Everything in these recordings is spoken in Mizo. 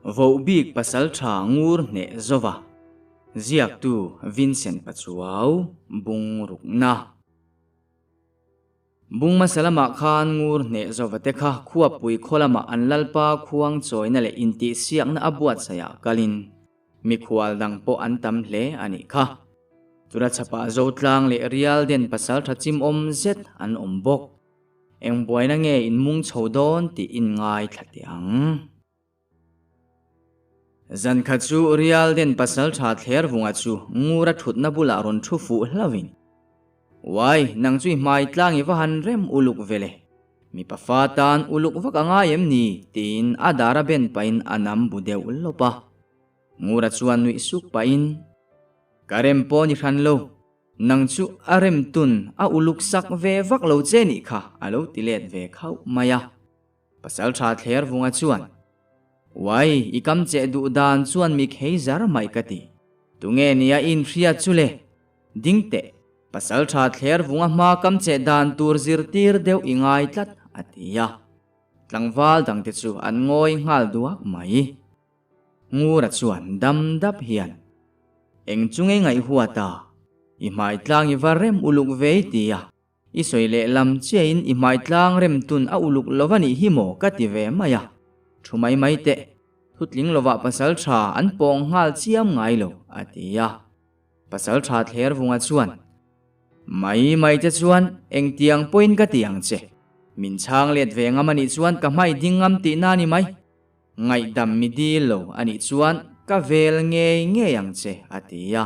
Vohbik Pasaltha Ngur Hneh Zova, Ziaktu Vincent Pachuau, Bung Rukna. Bung hmasa lamah khan Ngur Hneh Zova te kha khuapui khaw lamah an lalpa khuang chawina leh intihsiakna a buatsaihah kalin mikhual dang pawh an tam hle a nih kha. Tura chhapah Zotlang leh Rialden Pasaltha chimawm zet an awm bawk. Eng buaina nge in mung chho dawn tih in ngaithla teh ang. Zan khat chu Rialden pasal tha thler vunga chu Ngura thutna bulah rawn thu fuh hlauhin, Uai, nang chu i hmai tlang i va han rem uluk vele. Mipa fa tan uluk vak a ngai em ni? tiin a dar a ben pahin a nam bu deuh lawp a. Ngura chuan nuih suk pahin, Ka rem pawh ni hran lo. Nang chu a rem tun a uluk sak ve vak lo che nih kha a lo ti let ve khauh mai a. Pasal tha thler vunga chuan, Uai, i kam cheh duh dan chuan mi khei zar mai ka ti. Tunge nia i inhria chu le? Ding teh, pasal tha thler vunga hma kam cheh dan tur zirtir deuh i ngai tlat, a ti a. Tlangval dangte chu an ngawi nghal duak mai. Ngura chuan dam dap hian, Eng chu ngei ngaihhua ta, i hmai tlang i va rem uluk ve i ti a, i sawi leh lam chiahin i hmai tlang rem tun a uluk lo va nih hi maw ka ti ve mai a, thu mai mai teh, thutling lovah pasal tha an pawng nghal chiam ngai lo, a ti a. Pasal tha thler vunga chuan, Mai mai che chuan engtiang pawhin ka ti ang che, min chhang let ve ngam a nih chuan ka hmai ding ngam tihna a ni mai. Ngaihdam mi dil lo a nih chuan ka vel ngei ngei ang che, a ti a.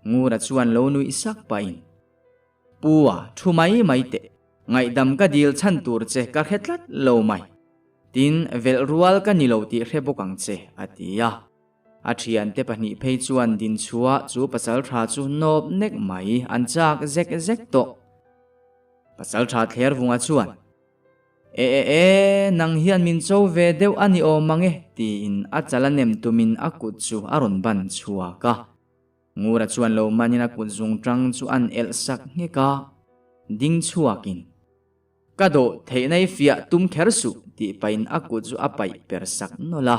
Ngura chuan lo nuih sak pahin, Pu a, thu mai mai teh, ngaihdam ka dil chhan tur che ka hre tlat lo mai. Tin, velh rual ka ni lo tih hre bawk ang che, a ti a. A thiante pahnih phei chuan dinchhuah chu pasal tha chu nawp nek mai an chak zek zek tawh. Pasal tha thler vunga chuan, E e e, nang hian min cho ve deuh a ni awm mang e, tiin a chal a nem tumin a kut chu a rawn ban chhuak a. Ngura chuan lo manin a kut zung tang chu an elh sak nghek a, ding chhuakin, Ka dawh theihna i fiah tum kher suh, tih pahin a kut chu a paih per sak nawlh a.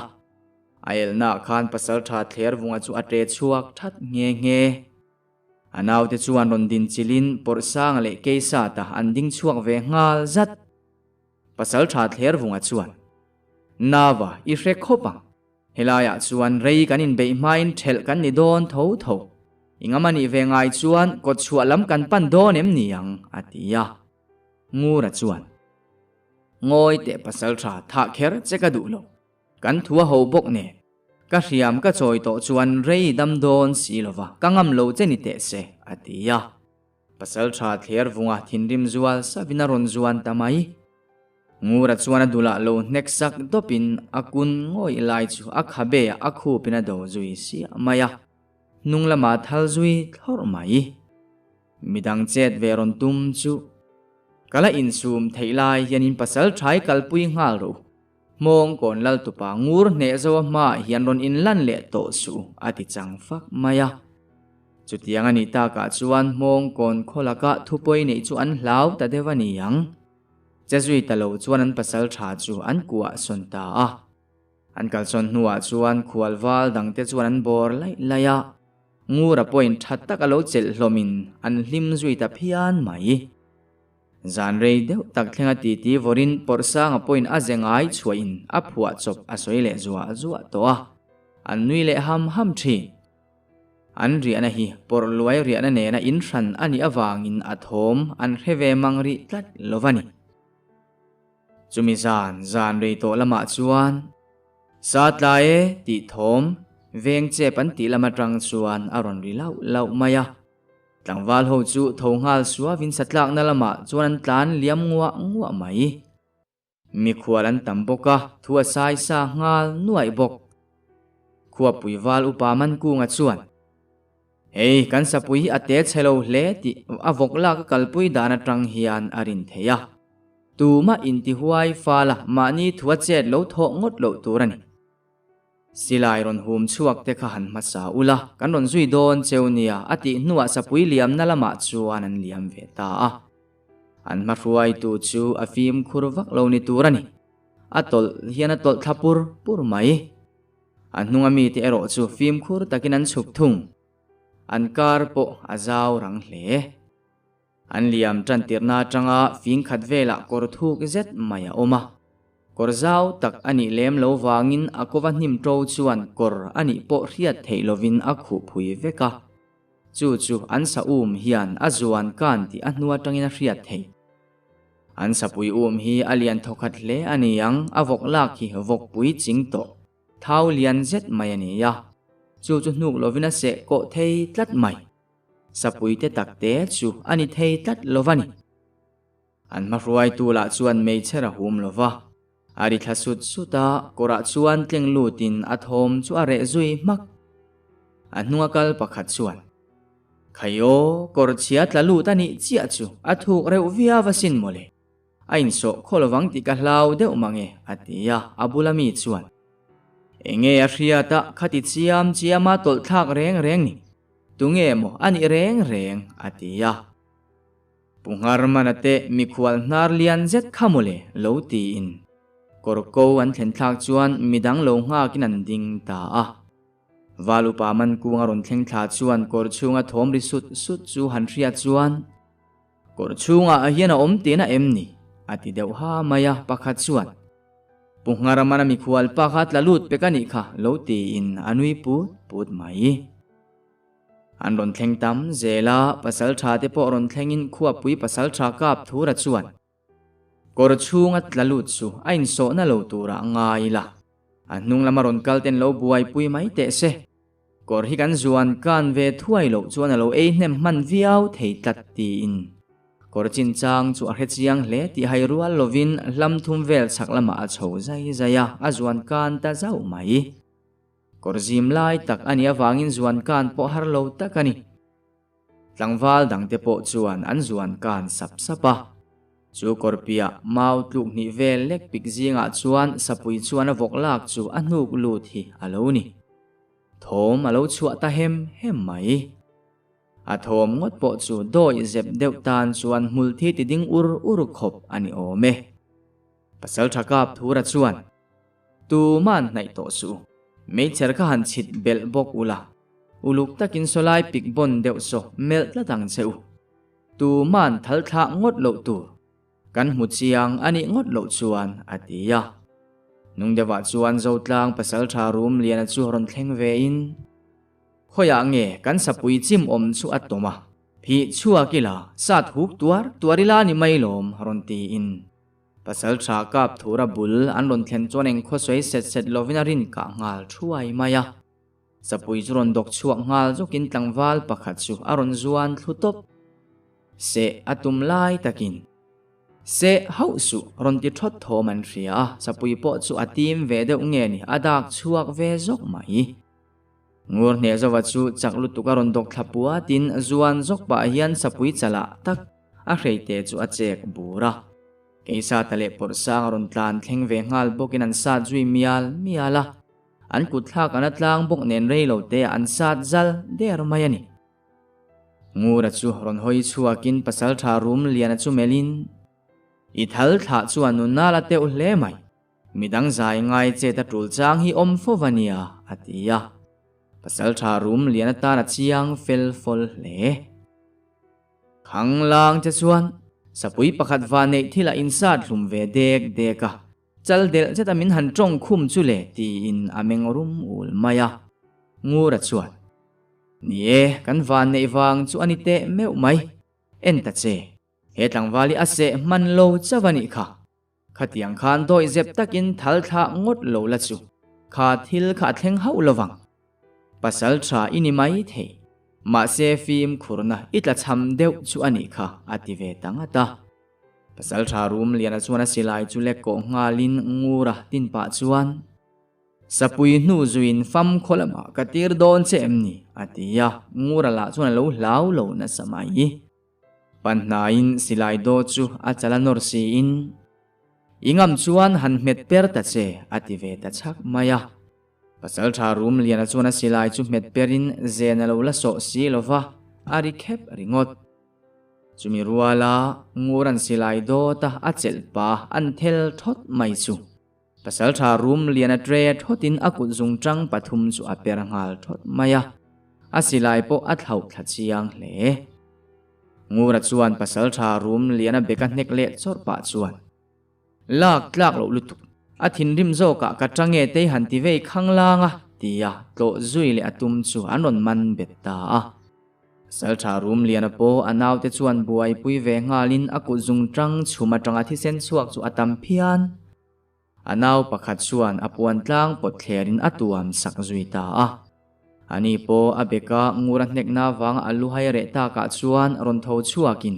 A elhnaah khan pasaltha thler vunga chu a ṭe chhuak that nghe nghe. A naute chuan rawn din chilhin Pawrhsanga leh Keisata an ding chhuak ve nghal zat. Pasal tha thler vunga chuan, Nava, i hre khawp ang. Helaiah chuan rei kan inbeih hmain ṭhelh kan ni dawn tho tho. I ngam a nih ve ngai chuan kawt chhuah lam kan pan dawn em ni ang? a ti a. Ngura chuan, Ngawi teh pasal tha thah kher che ka duh lo. Kan thu a ho bawk nen, ka hriam ka chawi tawh chuan rei dam dawn si lova ka ngam lo che ni teh se, a ti a. Pasal tha thler vunga thinrim zual savin a rawn zuan ta mai. Ngura chuan a dulah lo hnek sak dawpin a kun ngawih lai chu a khabe ah a khupin a do zui siah mai a, hnung lamah thal zui thlawrh mai. Midang chet ve rawn tum chu ka la insum theih lai hian in pasal thai kalpui nghal rawh u. Hmawng kawn lal tupa ngur hneh zo a hmaah hian rawn inlan leh tawh suh a ti chang fak mai a. Chutiang a nih takah chuan hmawng kawn khaw laka thupawi neih chu an hlau ta deuh a ni ang. Che zui ta lo chuan an pasal tha chu an kuah sawn ta a. An kalsawn hnuah chuan khual val dangte chuan an bawr laih laih a. Ngura pawhin tha tak a lo chelh hlawmin an hlim zui ta phian mai. Zan rei deuh tak thlenga titi vawrin Pawrhsanga pawhin a ze ngai chhuahin a phuah chawp a sawi leh zuah zuah tawh a, an nui leh ham ham thin. An riahna hi pawrh luai riahna nena inhran a nih avangin a thawm an hre ve mang rih tlat lo va ni. Chumi zan zan rei tawh lamah chuan Sa tlai e tih thawm veng chep an tih lam atang chuan a rawn ri lauh lauh mai a. Tlangval ho chu tho nghal suavin satlakna lamah chuan an tlan liam nguah nguah mai. Mikhual an tam bawk a, thu a sai sa nghal nuaih bawk. Khuapui val upa Mankunga chuan, Hei, kan sapui hi a te chhe lo hle tih a vawk lak a kalpui dan atang hian a rin thei a. Tumah intihuai fala mahni thu a chet lo thawh ngawt loh tur a ni. Silai rawn hum chhuak te kha han hmasa ula, kan rawn zui dawn cheu nia a tih hnuah sapui liamna lamah chuan an liam ve ta a. An hmahruaitu chu a fimkhur vak lo ni tur a ni. A tawlh hian a tawlh thla pur pur mai. A hnunga mite erawh chu fimkhur takin an chhuk thung. An kar pawh a zau rang hle. An liam tan tirhna atanga fing khat velah kawr thuk zet mai a awm a. Kawr zau tak a nih lem lo vangin a kova hnim to chuan kawr a nih pawh hriat theih lovin a khuh phui vek a. Chu chu an sa um hian a zuan kan tih a hnu atangin a hriat theih. An sapui um hi a lian thawkhat hle a ni ang, a vawk lak hi vawkpui ching tawh. Thau lian zet mai a ni a, chu chu hnuk lovin a seh kawh thei tlat mai. Sapui te tak te chu a ni thei tlat lo va ni. An hmahruaitu lah chuan meichher a hum lo va, a ri thla sut sut a, kawrah chuan tleng lutin a thawm chu a reh zui hmak. A hnunga kal pakhat chuan, Khaio, kawr chhia tla lut a nih chiah chu a thuk reuh viau asin mawle. A insawh khaw lovang tih ka hlau deuh mange, a ti a, a bula mi chuan, Enge a hriat a, khati chiam chiama tawlh thlak reng reng ni, tunge maw a nih reng reng, a ti a. Pu Ngharmana te mikhual hnar lian zet kha mawle lo tiin kawr ko an thlen thlak chuan midang lo nghakin an ding ta a. Val upa Mankung a rawn thleng thla chuan kawr chhunga thawm ri sut sut chu han hriat chuan, Kawr chhungah hian a awm tihna em ni? a ti deuh ha mai a, pakhat chuan, Pu Ngharamana mikhual pa kha tla lut pek a nih kha lo tiin a nui put put mai. An rawn thleng tam zel a, pasal tha te pawh rawn thlengin khuapui pasal tha kap thura chuan kawr chhunga tla lut chu a insawhna lo turah ngai ila, a hnung lama rawn kal ten lo buaipui mai teh se. Kawr hi kan zuan kan ve thuai loh chuan a lo ei hnem hman viau thei tlat tiin kawr chinchang chu a hre chiang hle tih hai rual lovin hlam thum vel chhak lamah a chho zai zai a, a zuan kan ta zauh mai. Kawr zim lai tak a nih avangin zuan kan pawh har lo tak a ni. Tlangval dangte pawh chuan an zuan kan sap sap a. Chu kawr piah mau tluk hnih vel lek pik zingah chuan sapui chuan a vawk lak chu a hnuk lut hi a lo ni. Thawm a lo chhuah ta hem hem mai. A thawm ngawt pawh chu dawih zep deuh tan chuan hmul thi ti ding ur ur khawp a ni awm e. Pasaltha kap thura chuan, Tuman hnaih tawh suh u. Meichher kha han chhit belh bawk ula, uluk takin sawlai pik bawn deuh saw melh tlat ang che u. Tuman thal thlah ngawt loh tur kan hmu chiang a nih ngawt loh chuan, a ti a. Nung deuhah chuan Zotlang pasaltha rum liana chu rawn thleng vein, Khawiah nge kan sapui chim awm chu a tawm a, phih chhuak ila sat huk tuar tuar ila ni mai lawm, rawn tiin. Pasal tha kap thura bul an rawn thlen chuan eng khawsawi set set lovin a rin kah nghal thuai mai a. Sapui chu rawn dawk chhuak nghal zawkin tlangval pakhat chu a rawn zuan thlu tawp. Seh a tum lai takin, Seh hauh suh rawn ti thawt thawm an hria a, sapui pawh chu a tim ve deuh nge ni a dak chhuak ve zawk mai. Ngur hneh zova chu chak lutuk a rawn dawk thla puatin zuan zawk pah hian sapui chalah tak A hreite chu a chek bur a. Keisata leh pawrh sang a rawn tlan thleng ve nghal bawkin an sat zui mial mial a. An kut thlak an a tlang bawk nen rei lo te ah an sat zal der mai a ni. Ngura chu rawn hawi chhuakin pasaltha rum liana chu melhin, I thal thlah chuan nuna la teuh hle mai. Midang zai ngai chet a tul chang hi awm fo va nia, a ti a. Pasaltha rum lian atan a chiang fel fawl hle. Khanglang che chuan sapui pakhat va neih thil a insat hlum ve dek dek a, chal delh zeta min han tawng khum chu le tiin a meng rum ul mai a. Ngura chuan, Ni e, kan van neih vang chu a ni teh meuh mai. En ta che, he tlangval hi a seh hman lo chauh a nih kha. Khatiang khan dawih zep takin thal thlah ngawt lo la chu kha thil kha a thleng hauh lo vang. Pasal tha i ni mai thei. Mahse fimkhurna i tla chham deuh chu a nih kha a ti ve ta ngat a. Pasal tha rum liana chuan a silai chu lek kawh nghalin ngura tin pah chuan, Sapui hnu zuiin fam khaw lamah ka tir dawn che em ni? a ti a, ngura lah chuan a lo hlau lo nasa mai. Panhnaiin silai daw chu a chal a nawr siin, I ngam chuan han hmet per ta che, a ti ve ta chhak mai a. Pasaltha rum liana chuan a silai chu hmet perin zen a lo la sawh si lo va, a ri khep ringawt. Chumi ruala Nguran silai dawta a chelh pa an thel thawt mai chu. Pasalṭha Rumliana ṭe thawtin a kut zungṭang pathum chu a per nghal thawt mai a, a silai pawh a thlauh thla chiang hle. Ngura chuan pasalṭha Rumliana beka hnek leh chawrh pah chuan, Lak tlak loh lutuk, a thinrim zawkah ka ṭang e tei han ti vei khanglang a, tia tlawh zui leh a tum chu an rawn man bet ta a. Salṭha Rumliana pawh a naute chuan buaipui ve nghalin a kut zungṭang chhum aṭanga thisen chhuak chu a tam phian. A nau pakhat chuan a puan tlang pawt thlerin a tuam sak zui ta a. Ani pawh a beka Ngura hnekna vanga a lu hai reh takah chuan rawn tho chhuakin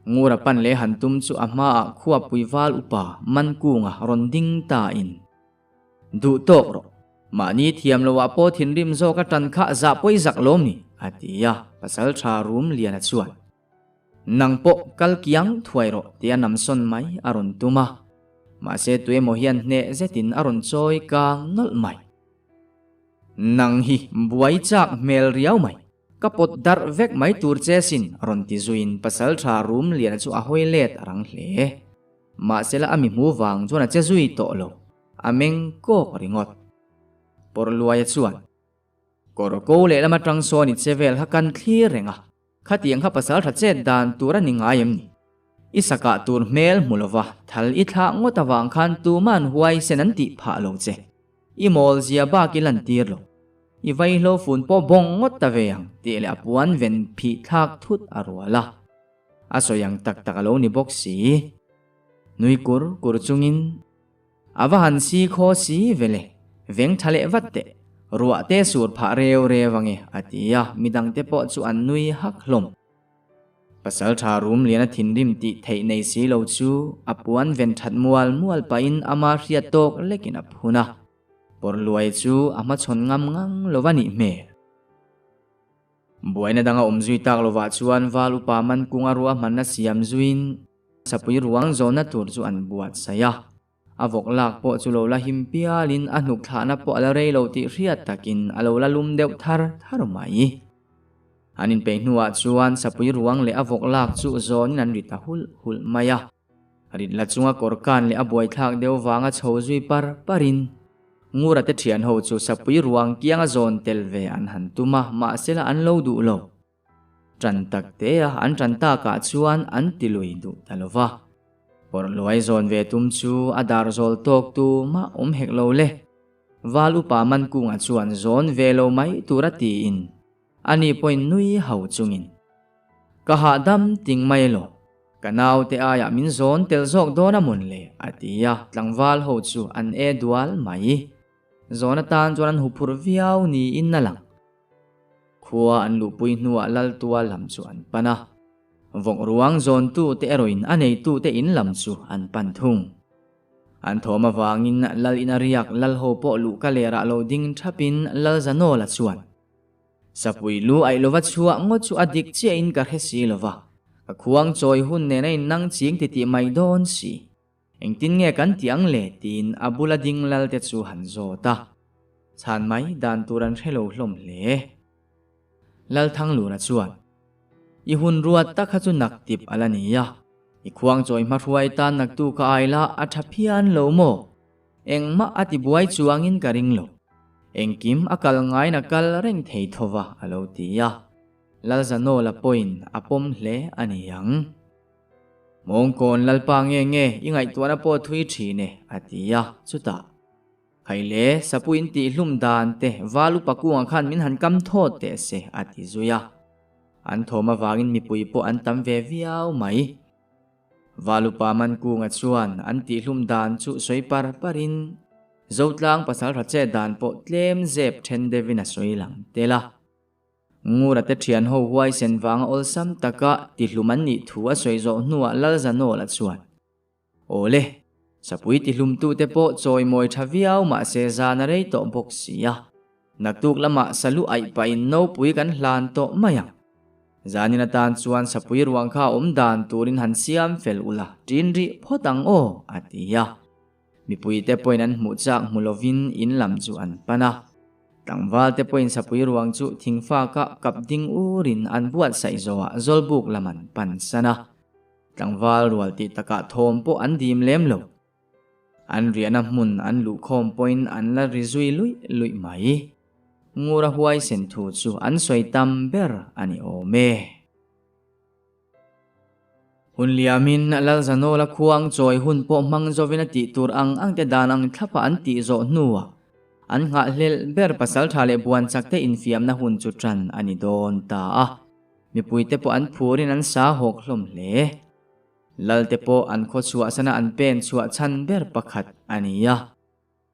Ngura pan leh han tum chu a hmaah khuapui val upa Mankunga rawn ding tain, Duh tawk rawh. Mahni thiam loah pawh thinrim zawk a tan kha zah pawi zak lawm ni, a ti a, Pasalṭha Rumliana chuan. Nang pawh kal kiang thuai rawh tia namsawn mai a rawn tum a, mahse tuemaw hian hneh zetin a rawn chawi kang nawlh mai. Nang hi buai chak hmel riau mai, ka pawt darh vek mai tur che sin rawn ti zuiin pasalṭha Rumliana chu a hawi let a rang hle. Mahsela a mi hmu vang chuan a che zui tawh lo, a meng kawk ringawt. Pawrhluaia chuan. Kawr ko lehlam atang sawn i che vel kha kan thlir reng a, khatiang kha pasal tha chet dan tur a ni ngai em ni? I sakah tur hmel hmu lova thal i thlah ngawt avang khan tuman huaisen an tih phah lo che. I mawl zia bak i lan tir lo. I vaihlo fun pawh bawng ngawt ta ve ang tih leh a puan ven phih thlak thut a rual a. A sawi ang tak tak a lo ni bawk si. Nui kur kur chungin. A va han si khaw si ve le, veng tha leh vat teh, ruah te sur phah reu reu ange a ti a, midang te pawh chu an nui hak hlawm. Pasal tha rum lian a thinrim tih theih nei si lo chu a puan ven that mual mual pahin ama hriat tawk lekin a phun a, pawrhluai chu a hmachhawn ngam ngang lo va nih hmel. Buaina danga awm zui tak lovah chuan val upa man kunga ruahmanna siam zuiin Sapui ruang zawnna tur chu an buatsaih a, a vawk lak pawh chu lo la him pialin a hnuk thlahna pawh a la rei lo tih hriat takin a lo la lum deuh thar thar mai. An inpeih hnuah chuan sapui ruang leh a vawk lak chu zawnin an rit ta hulh hulh mai a. Rit la chunga kawr kan leh a buaithlak deuh vanga chho zui par parin Ngura te thianho chu sapui ruang kianga zawn tel ve an han tum a, mahsela an lo duh lo. Ṭan tak te a an ṭan takah chuan an ti lui duh ta lo va. Pawrhluai zawn ve tum chu a dar zawl tawk tu mah awm hek lo le. Val upa Mankungah chuan zawn ve lo mai tur a tiin ani pawhin nui ho chungin, Ka hahdam ting mai lo, ka naute aiah min zawn tel zawk dawn a mawn le a ti a, tlangval ho chu an e dual mai. Zawn atan chuan an huphurh viau niin a lang. Khua an luhpui hnuah Laltua lam chu an pan a, vawk ruang zawntute erawhin a neitute in lam chu an pan thung. An thawm avangin Lal ina riak Lalho pawh luhka lerah lo ding thapin Lalzanawla chuan, Sapui lu aih lova chhuah ngawt chu a dik chiahin ka hre si lova, ka khuang chawi hun nen a innang ching titih mai dawn si. Engtin nge kan tih ang le? tiin a bula ding Lalte chu han zawt a. Chhan mai dan tur an hre lo hlawm hle. Lalthangluna chuan, I hun ruat tak kha chu nak tip a la ni a, i khuang chawi hmahruai tan naktu ka ai la a tha phian lo maw? Engmah a ti buai chuangin ka ring lo. Engkim a kal ngaiin a kal reng thei tho va a lo ti a. Lalzanawla pawhin a pawm hle a ni ang. Mawngkawn Lalpa nge nge i ngaihtuahna pawh thui thin e, a ti a, chutah, Khaile, sapuiin tihhlum dan te val upa kungah khan min han kam thawt teh se, a ti zui a. An thawm avangin mipui pawh an tam ve viau mai. Val upa Mankunga chuan an tihhlum dan chu sawi par parin Zotlang pasaltha chet dan pawh tlem zep then deuhin a sawi lang tel a. Ngura te thian ho huaisen vanga awlsam taka tihlum an nih thu a sawi zawh hnuah Lalzanawla chuan, Awle, sapui tihlumtute pawh chawimawi tha viau mahse zan a rei tawh bawk si a, naktuk lamah salu aih pahin nopui kan hlan tawh mai ang. Zanin atan chuan sapui ruang kha awm dan turin han siam fel ula ṭin rih phawt ang aw, a ti a. Mipuite pawhin an hmuh chak hmu lovin in lam chu an pan a. Tlangvalte pawhin sapui ruang chu thingfaka kap ding urin an buatsaih zawhah Zawlbuk lam an pan san a. Tlangval rual tih takah thawm pawh an dim lem lo. An riahna hmun an luhkhawm pawhin an la ri zui luih luih mai. Ngura huaisen thu chu an sawi tam ber a ni awm e. Hun liamin Lalzanawla khuang chawi hun pawh hmang zovin a tih tur ang ang te dan ang thlapa an tih zawh hnuah an nghahhlelh ber pasaltha leh buan chak te infiamna hun chu tan a ni dawn ta a. Mipuite pawh an phurin an sa hawk hlawm hle. Lalte pawh an khaw chhuahsana an pen chhuah chhan ber pakhat a ni a.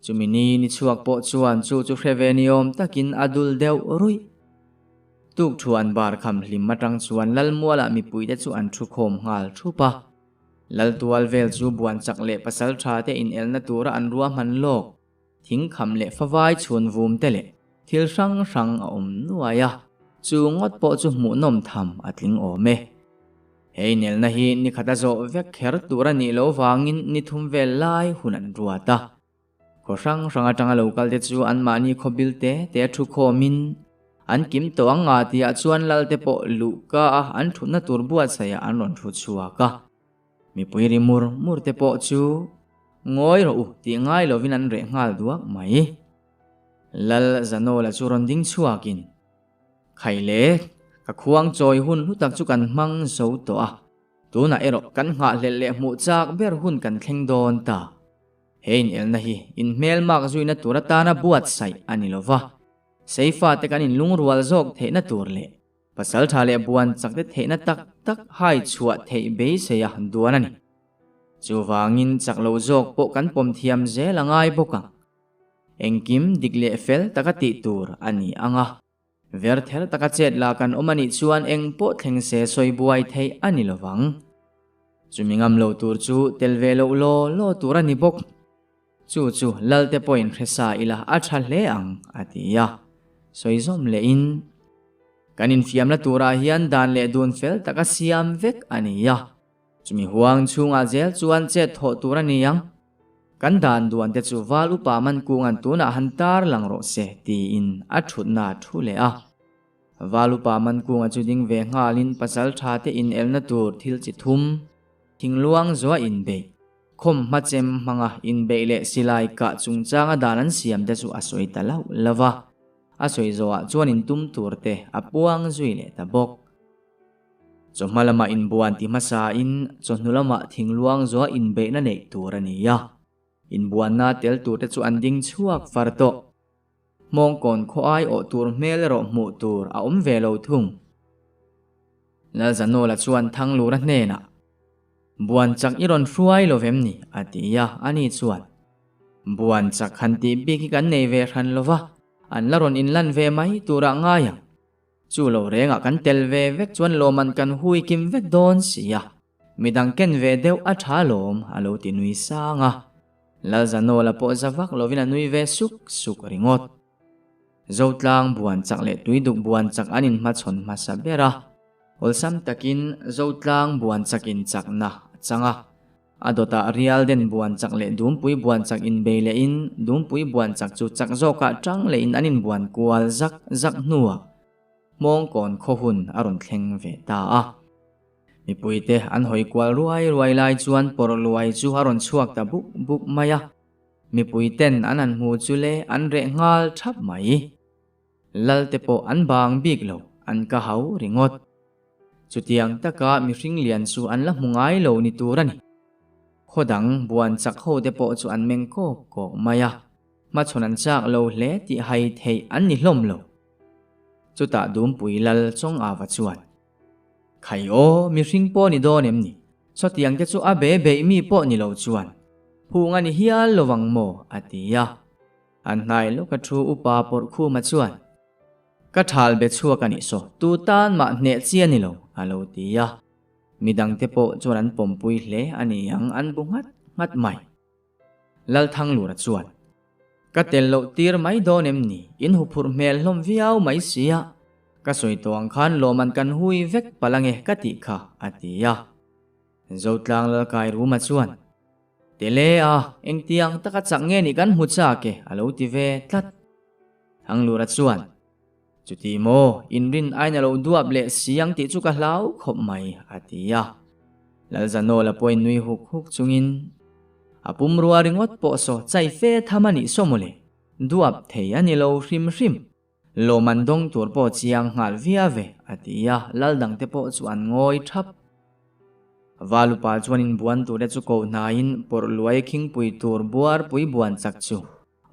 Chumi ni ni chhuak pawh chuan chu chu hre ve ni awm takin a dul deuh ruih. Tuk thu an bar kham hlim atang chuan Lalmualah mipuite chu an thu khawm nghal thup a. Laltual vel chu buan chak leh pasal tha te inelna tura an ruahman lawk. Thingkham leh favai chhun vum te leh thil hrang hrang a awm nuai a, chu ngawt pawh chu hmuhnawm tham a tling awm e. He inelna hi ni khat a zawh vek kher tur a nih loh vangin ni thum vel lai hun an ruat a. Khaw hrang hrang atanga lo kal te chu anmahni khaw bil te te a thu khawmin an kim tawh ang nga tihah chuan lal te pawh luhka a an thutna tur buatsaihah an rawn thu chhuak a. Mipui ri mur mur te pawh chu ngawi rawh u tih ngai lovin an reh nghal duak mai. Lal Zanawla chu rawn ding chhuakin, Khai le, ka khuang chawi hun hlu tak chu kan hmang zo tawh a, tunah erawh kan nghahhlelh leh hmuh chak ber hun kan thleng dawn ta. He inelna hi inhmelmak zuina tur atana buatsaih a ni lova, Seifate kan inlungrual zawk theihna tur leh Pasal tha leh buan chak te theihna tak tak hai chhuah theih beisei a duan a ni. Chuvangin chak lo zawk pawh kan pawm thiam zel a ngai bawk ang. Engkim dik leh fel taka tih tur a ni ang a. Ver ther taka chet la kan awm a nih chuan eng pawh thleng se sawi buai theih a ni lovang. Chumi ngam lo tur chu tel ve loh law law tur a ni bawk. Chu chu Lalte pawhin hre sa ila a tha hle ang, a ti a. Sawi zawm lehin, Kan infiamna turah hian dan leh dun fel taka siam vek a ni a. Chumi huang chhungah zel chuan chet thawh tur a ni ang. Kan dan duan te chu val upa man kungan tunah han tar lang rawh se, tiin a thutna a thu leh a. Val upa man kunga chu ding ve nghalin pasal tha te inelna tur thil chi thum, thingluang zuah inbeih, Khawm hmachem hmanga inbeih leh silai kah chungchanga dan an siam te chu a sawi ta lauh lo va, a sawi zawhah chuan intum tur te a puang zui leh ta bawk. Chawhma lamah inbuan ti hmasain chawhnu lamah thingluang zuah inbeihna neih tur a ni a, inbuanna tel tur te chu an ding chhuak far tawh. Hmawngkawn khaw ai awh tur hmel erawh hmuh tur a awm ve lo thung. Lalzanawla chuan Thanglura hnenah, Buan chak i rawn hruai lo vem ni? a ti a, ani chuan, Buan chak han tih bik hi kan nei ve hran lo va, an la rawn inlan ve mai turah ngai ang. Chu lo rengah kan tel ve vek chuan lawmman kan hui kim vek dawn si a, midang ken ve deuh a tha lawm, a lo ti nui sang a. Lalzanawla pawh za vak lovin a nui ve suk suk ringawt. Zotlang buan chak leh tuiduk buan chak an inhmachhawn hmasa ber a, awlsam takin Zotlang buan chak in chakna a chang a. A dawtah Rialden buan chak leh Dumpui buan chak inbei lehin Dumpui buan chak chu chak zawkah tang lehin an inbuan kual zak zak hnuah Hmawngkawn khaw hun a rawn thleng ve ta a. Mipuite an hawi kual ruai ruai lai chuan pawrhluai chu a rawn chhuak ta buk buk mai a. Mipui ten an han hmu chu le an reh nghal thap mai. Lal te pawh an bang bik lo, an ka hau ringawt. Chutiang taka mihring lian chu an la hmu ngai lo ni tur a ni. Khaw dang buan chak ho te pawh chu an meng kawk kawk mai a, hmachhawn an chak lo hle tih hai theih an ni hlawm lo. Chutah Dumpui Lal Chawngava chuan, Khai aw, mihring pawh ni dawn em ni? Sawtiang te chu a be beih mi pawh ni lo chuan phung a ni hial lo vang maw? a ti a. An hnai lawka thu upa Pawrhkhuma chuan, Ka thal be chhuak a nih saw, tu tan mah hneh chi a ni lo, a lo ti a. Midangte pawh chuan an pawmpui hle a ni ang, an bu nghat nghat mai. Lalthanglura chuan, Ka tel loh tir mai dawn em ni? In huphurh hmel hlawm viau mai sia. Ka sawi tawh ang khan lawman kan hui vek palh ange ka tih kha, a ti a. Zotlang Lalkai Ruma chuan, Tele a, engtiang taka chak nge nih kan hmu chak e, a lo ti ve tlat. Thanglura chuan, Chuti maw, inrin aina lo duap leh si ang tih chu ka hlau khawp mai, a ti a. Lalzanawla pawhin nui huk huk chungin, A pumrua ringawt pawh saw chai fe tham a nih saw mawle. Duap thei a ni lo hrim hrim. Lawm an dawng tur pawh chiang nghal via ve, a ti a, lal dangte pawh chu an ngawi thap. Valupa chuan inbuan turte chu ko hnaiin pawrh luai khingpui tur buar pui buan chak chu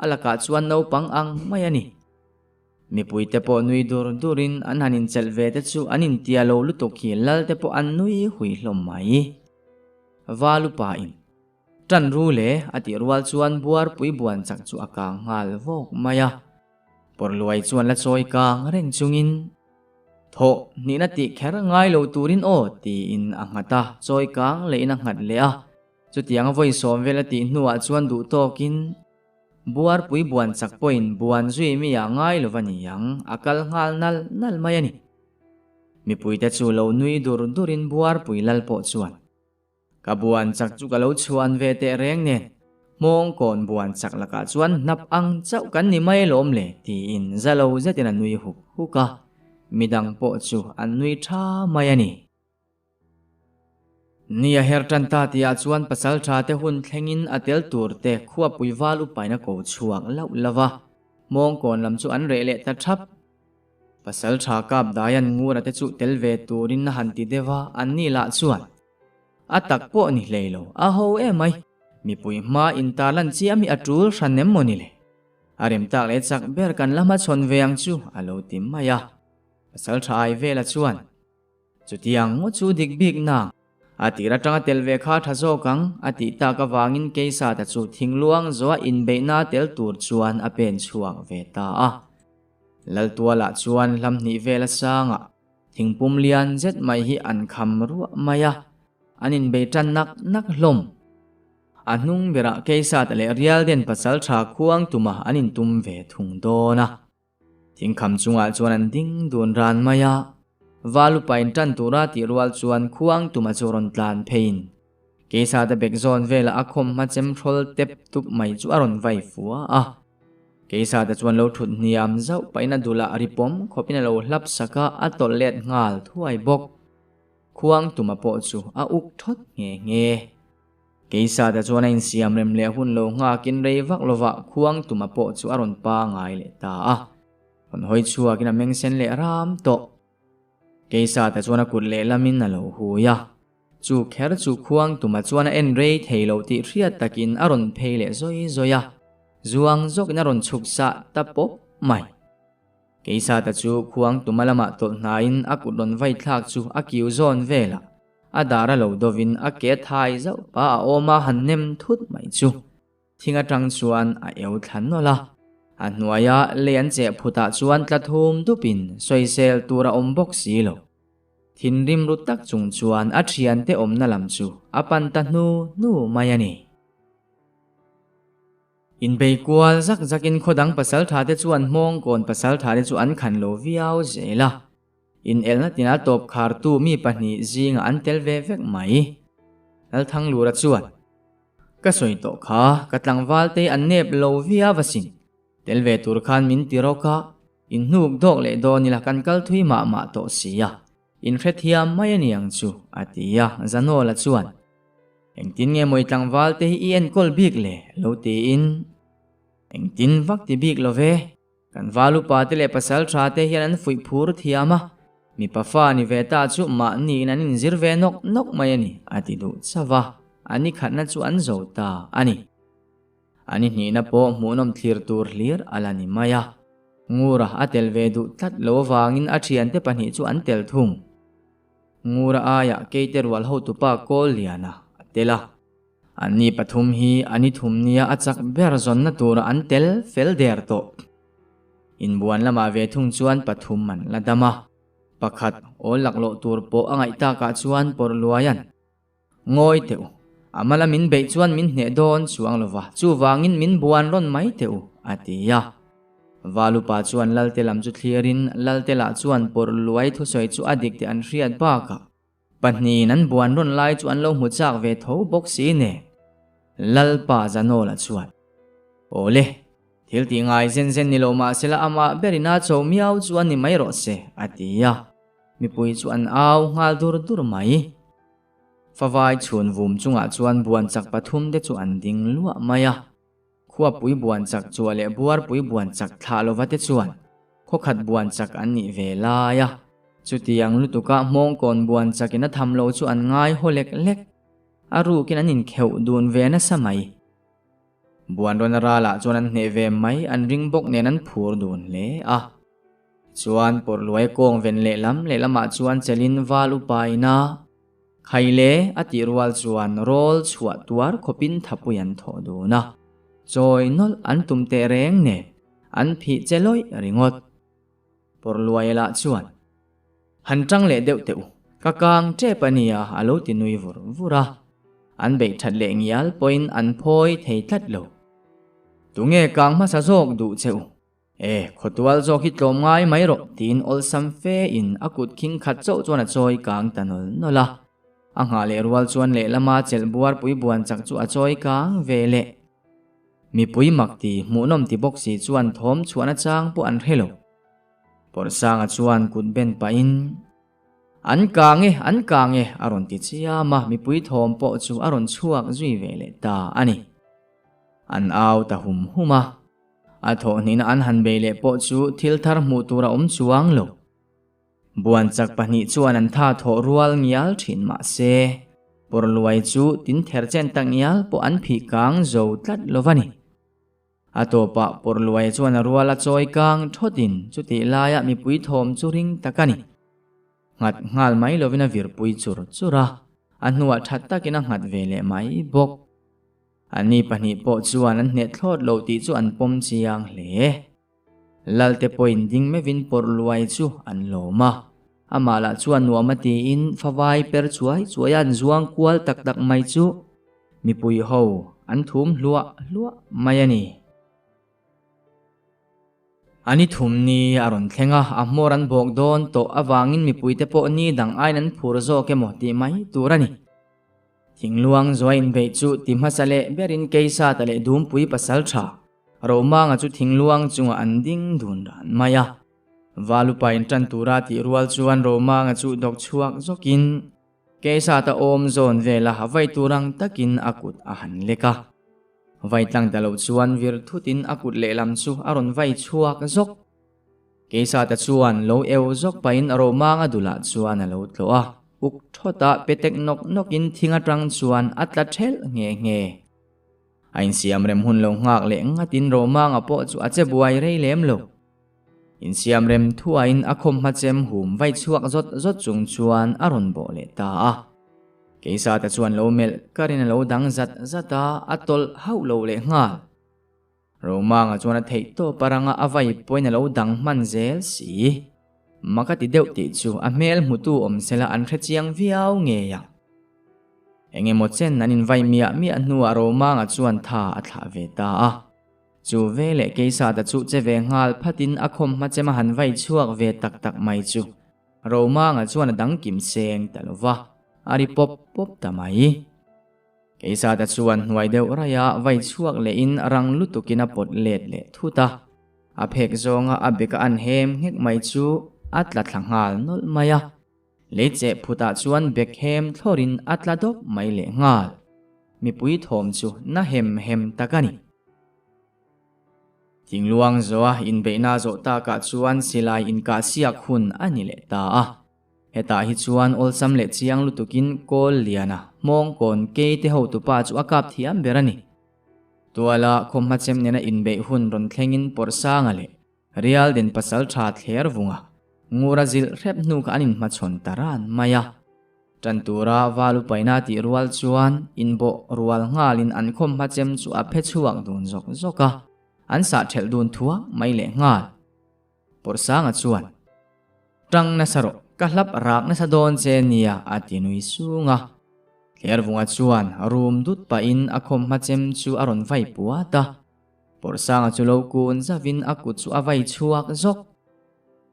a lakah chuan naupang ang mai a ni. Mipuite pawh nui dur durin an han inchelh ve te chu an intia lo lutuk hi lal te pawh an nui hui hlawm mai. Valupa in Ṭan ru le a tih rual chuan buarpui buan chak chu a kang nghal vawk mai a. Pawrhluai chuan la chawi kang reng chungin, Thawh hnihna tih kher ngai lo turin aw tiin a nghat a, chawi kang lehin a nghat leh a. Chutiang a vawi sawm vel a tih hnuah chuan duh tawkin buarpui buan chak pawhin buan zui mi ah ngai lo va ni ang, a kal nghal nal nal mai a ni. Mipuite chu lo nui dur durin buarpui lal pawh chuan, Ka buan chak chu ka lo chhuan ve teh reng nen, hmawngkawn buan chak lakah chuan hnap ang chauh kan ni mai alawm le tiin za lo zetin a nui huk huk a, midang pawh chu an nui tha mai a ni. Ni a her tan ta tihah chuan pasal tha te hun thlengin a tel tur te khuapui val upain a ko chhuak lauh lauh a, hmawngkawn lam chu an reh leh ta thap. Pasal tha kap dai an ngura te chu tel ve turin a han ti deuh a, an ni lah chuan a tak pawh ni hlei lo, a ho emai, mipui hma intarlan chiah mi a tul hran em maw ni le? A rem tak leh chak ber kan la hmachhawn ve ang chu a lo ti mai a. Pasal tha ai vela chuan Chutiang ngawt chu dik bik na. A tir atanga tel ve kha tha zawk ang, a tih tak avangin Keisata chu thingluang zawha inbeihna tel tur chuan a pen chhuak ve ta a. Laltualah chuan hlam hnih vel a sangah thingpum lian zet mai hi an kham ruah mai a, an inbei tan nak nak hlawm. A hnung berah Keisata leh Rialden pasal tha khuang tuma an intum ve thung dawn a. Thingkham chungah chuan an ding dun ran mai a, Valupa in tan tura tih rual chuan khuang tuma chu rawn tlan pheiin Keisate bek zawn velah a khawm hma chem hrawl tep tup mai chu a rawn vai fua a. Keisate chuan lo thut hniam zauh pahin a dulah ri pawm khawpin a lo hlap sak a, a tawlh let nghal thuai bawk. Khuang tuma pawh chu a uk thawt nghe nghe. Keisate chuan a insiam rem leh hun lo nghakin rei vak lovah khuang tuma pawh chu a rawn pangai leh ta a. Rawn hawi chhuakin a meng sen leh ram tawh. Keisate chuan a kut lehlamin a lo hui a. Chu kher chu khuang tuma chuan a en rei thei lo tih hriat takin a rawn phei leh zawi zawi a. Zuang zawkin a rawn chhuk sah ta pawp mai. Keisate chu khuang tuma lamah tawlh hnaiin a kut rawn vai thlak chu a kiu zawn velah A dar a lo dovin a ke thai zauh pa a awm a han nem thut mai chu. Thing atang chuan a eu thla nawlh a. A hnuaia lei an cheh phutah chuan tla thum dupin sawisel tur a awm bawk si lo. Thinrim ru tak chung chuan a thiante awmna lam chu a pan ta hnu hnu mai a ni. Inbei kual zak zakin khawdang pasaltha te chuan hmawngkawn pasaltha te chu an khan lo viau zel a. Inelna tina tawp khartu mi pahnih zingah an tel ve vek mai. Lalthanglura chuan, Ka sawi tawh kha, ka tlangval te an nep lo viau asin. Tel ve tur khan min ti rawk a, in hnuk dawk leh dawn ila kan kal thui mah mah tawh si a, in hrethiam mai a ni ang chu, a ti a, Zanawla chuan, Engtin nge maw i tlangval te hi i enkawl bik le? lo tiin, Engtin vak ti bik lo ve. Kan val upa te leh pasal tha te hian an fuih phur thiam a, mipa fa ni ve ta chu mahniin an inzir ve nawk nawk mai a ni, a ti duh chauh a, a ni khatna chu an zo ta a ni. A ni hnihna pawh hmuhnawm thlir tur hlir a la ni mai a, Ngura a tel ve duh tlat lo avangin a thiante pahnih chu an tel thung. Ngura aiah keite rual hotupa Kawlliana a tel a. Anni pathum hi a ni thum nia a chak ber zawnna tura an tel fel der tawh. Inbuan lamah ve thung chuan pathum an la dam a, pakhat awl laklawh tur pawh a ngaih takah chuan pawrh luai an ngawi teh u. A mala min beih chuan min hneh dawn chuang lova, chuvangin min buan rawn mai teh u, a ti a. Valupa chuan Lalte lam chu thlirin Lalte lah chuan pawrh luai thusawi chu a dik tih an hriat bakah, Pahnihin an buan rawn lai chu an lo hmu chak ve tho bawk si nen. Lalpa Zanawla chuan, Awle, thil tih ngai zen zen ni lo mah sela amah berin a cho miau chu a ni mai rawh se, a ti a. Mipui chu an au nghal dur dur mai. Favai chhun vum chungah chuan buan chak pathum te chu an ding luah mai a. Khuapui buan chak chua leh buarpui buan chak thlah lova te chuan khawkhat buan chak an nih ve lai a. Chutiang lutuka hmawngkawn buan chakin a tham lo chu an ngai haw lek lek. A rukin an inkheuh dun ve nasa mai. Buan rawn a ralah chuan an hneh ve mai an ring bawk nen an phur dun hle a. Chuan pawrhluai kawng ven lehlam lehlamah chuan chelin val upaina Khaile a tih rual chuan rawl chhuah tuar khawpin thapui an thawh dun a. Chawi nawlh an tum teh reng nen an phih che lawih ringawt. Pawrhluai lah chuan Han tang leh deuh teh u, ka kang tep a nia a lo ti nui vur vur a. An beih that leh ngial pawhin an phawi thei tlat lo. Tunge kang hmasa zawk duh che u? E, khawtual zawk hi tlawm ngai mai rawh tiin awlsam fe in a kut khing khat chauh chuan a chawi kang ta nawl nawl a. A nghah leh rual chuan lehlama chelh buar pui buan chak chu a chawi kang ve leh. Mipui mak ti hmuhnawm ti bawk si chuan thawm chhuahna chang pawh an hre lo. Pawrhsanga chuan kut ben pahin, An kang e, an kang e, a rawn ti chiam a, mipui thawm pawh chu a rawn chhuak zui ve leh ta a ni. An au ta hum hum a, a thawhhnihna an han bei leh pawh chu thil thar hmuh tur a awm chuang lo. Buan chak pahnih chuan an tha thawh rual ngial thin mah se, Pawrhluai chu tin ther chen tak ngial pawh an phih kang zo tlat lo va ni. A tawpah Pawrhluai chuan a rual a chawi kang thawtin chutih laiah mipui thawm chu ring tak a ni. Nghat nghal mai lovin a virpui chur chur a, a hnuah that takin a nghat ve leh mai bawk. Anni pahnih pawh chuan an hneh thlawt lo tih chu an pawm chiang hle. Lalte pawhin ding meuhin Pawrhluai chu an lawm a, amah lah chuan nuam a tiin favai per chuai chuai a an zuang kual tak tak mai chu Mipui ho an thum hluah hluah mai a ni. A ni thum ni a rawn thleng a, a hmawr an bawk dawn tawh avangin mipuite pawh ni dang aiin an phur zawk emaw tih mai tur a ni. Thingluang zuai inbeih chu ti hmasa leh berin Keisata leh Dumpui pasal tha Romanga chu thingluang chungah an ding dun ran mai a. Valupa intan tura tih rual chuan Romanga chu dawk chhuak zawkin Keisata awm zawn vela vai tur ang takin a kut a han lek a. Vai tlang ta lo chuan vir thutin a kut lehlam chu a rawn vai chhuak zawk. Keisata chuan lo eu zawk pahin Romanga dulah chuan a lo tlawh a, uk thawtah petek nawk nawkin thing atang chuan a tla thelh nghe nghe. A insiam rem hun lo nghak leh ngatin Romanga pawh chu a che buai rei lem lo. Insiam rem thuain a khawmhma chem hum vai chhuak zawt zawt chung chuan a rawn bawh leh ta a. Keisate chuan lo melh karin a lo dang zat zat a, a tawlh hauh lo leh nghal. Romanga chuan a theih tawp a ranga a vai pawhin a lo dang hman zel si. Mak a ti deuh tih chu a hmel hmutu awm sela an hre chiang viau ngei ang. Eng emaw chen an invai miah miah hnuah Romanga chuan tha a thlah ve ta a. Chu ve leh Keisata chu che ve nghal phatin a khawm hma chem a han vai chhuak ve tak tak mai chu Romanga chuan a dang kim seng ta lo va, a ri pawp pawp ta mai. Keisata chuan hnuai deuh raia vai chhuak lehin rang lutukin a pawt let leh thut a, a phek zawnga a beka an hem nghek mai chu a tla thla nghal nawlh mai a. Lei cheh phutah chuan bek hem thlawrin a tla dawp mai leh nghal. Mipui thawm chu na hem hem tak a ni. Thingluang zawha inbeihna zawh takah chuan silai inkah siak hun a ni leh ta a. Hetah hi chuan awlsam leh chiang lutukin kawl liana hmawngkawn keite hotupa chu a kap thiam ber a ni. Tuala khawmhma chem nena inbeih hun rawn thlengin Pawrhsanga leh Rial den pasal tha thler vunga Ngura zilh hrep hnu kha an inhmachhawn ta ran mai a. Tan tura valu paina tih rual chuan inbawh rual nghalin an khawm hma chem chu a phe chhuak dun zawk zawk a, an sah thelh dun thuak mai leh nghal. Pawrhsanga chuan, Tang nasa rawh, ka hlap rak nasa dawn che nia a ti nui sung a. Thler vunga chuan rum dut pahin a khawm hma chem chu a rawn vai puat a. Pawrhsanga chu lo kun zavin a kut chu a vai chhuak zawk.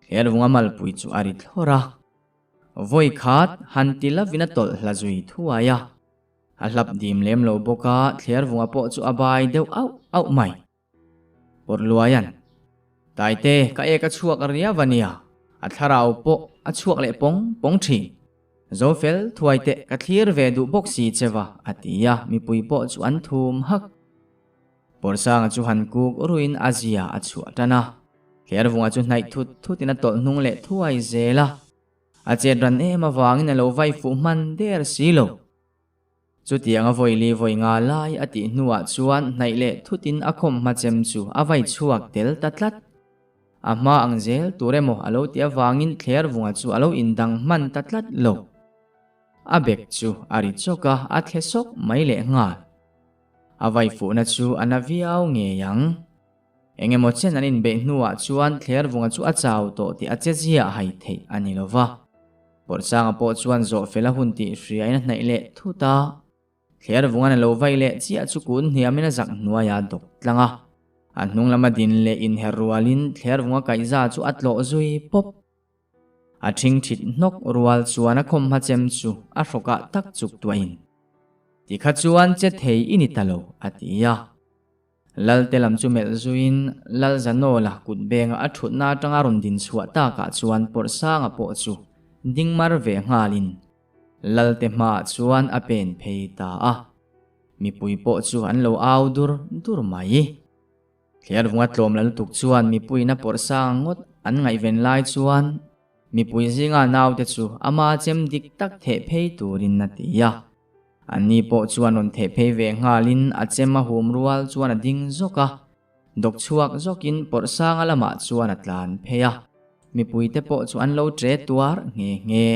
Thlervunga malpui chu a ri thlawr a. Vawi khat han ti lovin a tawlh hla zui thuai a. A hlap dim lem lo bawk a, Thlervunga pawh chu a bai deuh auh auh mai. Pawrhluaia'n, Taite, ka ek a chhuak riau a nia, a thlarau pawh a chhuak leh pawng pawng thin. Zo fel thuai teh ka thlir ve duh bawk si che va, a ti a, mipui pawh chu an thum hak. Pawrsanga chu han kuk ruin a zia a chhuah tan a. Thlervunga chu hnaih thut thutin a tawlh hnung leh thuai zel a. A chet ran em avangin a lo vai fuh hman der si lo. Chutianga vawi li vawi nga lai a tih hnuah chuan hnaih leh thutin a khawm hma chem chu a vai chhuak tel ta tlat. A hma ang zel tur emaw a lo ti avangin Thlervunga chu a lo indang hman ta tlat lo. A bek chu a ri chawk a, a thle sawk mai leh nghal. A vai fuhna chu a na viau ngei ang. Eng emaw chen an inbeih hnuah chuan Thlervunga chu a chau tawh tih a che ziah hai theih a ni lo va. Pawrhsanga pawh chuan zawh fel a hun tih hriain a hnaih leh thut a. Thlervunga'n a lo vai leh chiah chu kun hniamin a zak hnuai a dawk tlang a. A hnung lama din leh inher rualin Thlervunga kaihza chu a tlawh zui pawp. A ṭhingṭhit hnawk rual chuan a khawmhma chem chu a hrawkah tak chuk tuahin, Tikha chuan che thei i ni ta lo, a ti a. Lalte lam chu melh zuiin Lalzanawla kut benga a ṭhutna aṭanga rawn din chhuah takah chuan Pawrhsanga pawh chu ding mar ve nghalin Lalte hmaah chuan a pen phei ta a. Mipui pawh chu an lo au dur dur mai. Thlervunga tlawm la lutuk chuan mipuiin a Pawrhsanga ngawt an ngaihven lai chuan mipui zinga naute chu ama chem dik tak theh phei turin a ti a. Anni pawh chuan rawn theh phei ve nghalin a chem a hum rual chuan a ding zawk a, dawk chhuak zawkin Pawrhsanga lamah chuan a tlan phei a, mipuite pawh chu an lo tre tuar nghe nghe.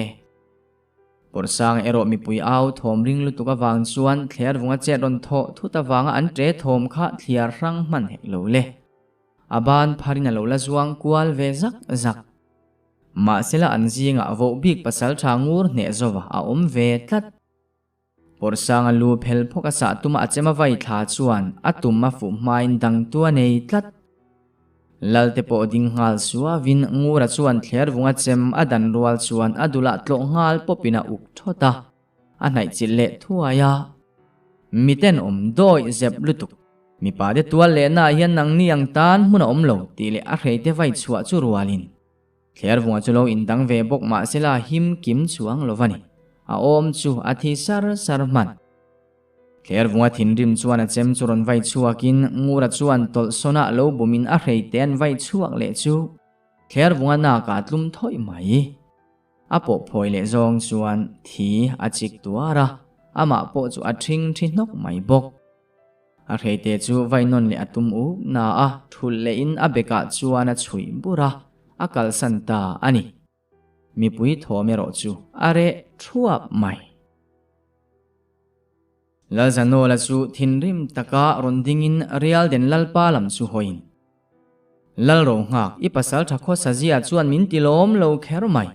Pawrhsanga erawh mipui au thawm ring lutuk avang chuan thlervunga chet rawn thawh thut avanga an tre thawm kha thliar hrang hman hek lo le. A ban pharin a lo la zuang kual ve zak zak. Mahsela an zingah voh bik pasal tha ngur hneh zova a awm ve tlat. Pawrhsanga lu phel phawk a sah tuma a chem a vai thla chuan a tum a fuh hmain dangtu a nei tlat. Lalte pawh ding nghal suavin Ngura chuan thlervunga chem a dan rual chuan a dulah tlawh nghal pawpin a uk thawt a, a hnaih chilh leh thuai a. Miten awm dawih zep lutuk. Mipa te tual lehna ah hian nangni ang tan hmun a awm lo tih leh a hreite vai chhuah chu rualin Thlervunga chu lo indang ve bawk mahsela him kim chuang lo va ni. A awm chu a thi sar sar hman. Thlervunga thinrim chuan a chem chu rawn vai chhuakin Ngura chuan tawlhsawnah lo bumin a hreite an vai chhuak leh chu Thlervunga nakah a tlum thawih mai. A pawh phawi leh zawng chuan thi a chik tuar a, amah pawh chu a ṭhing ṭhi hnawk mai bawk. A hreite chu vainawn leh a tum uk na a, thulh lehin a bekah chuan a chhuih bur a, a kalsan ta a ni. Mipui thawm erawh chu a reh thuap mai. Lalzanawla chu thinrim taka rawn dingin Rialden Lalpa lam chu hawiin, Lalro nghak, i pasal tha khawsa zia chuan min ti lawm lo kher mai.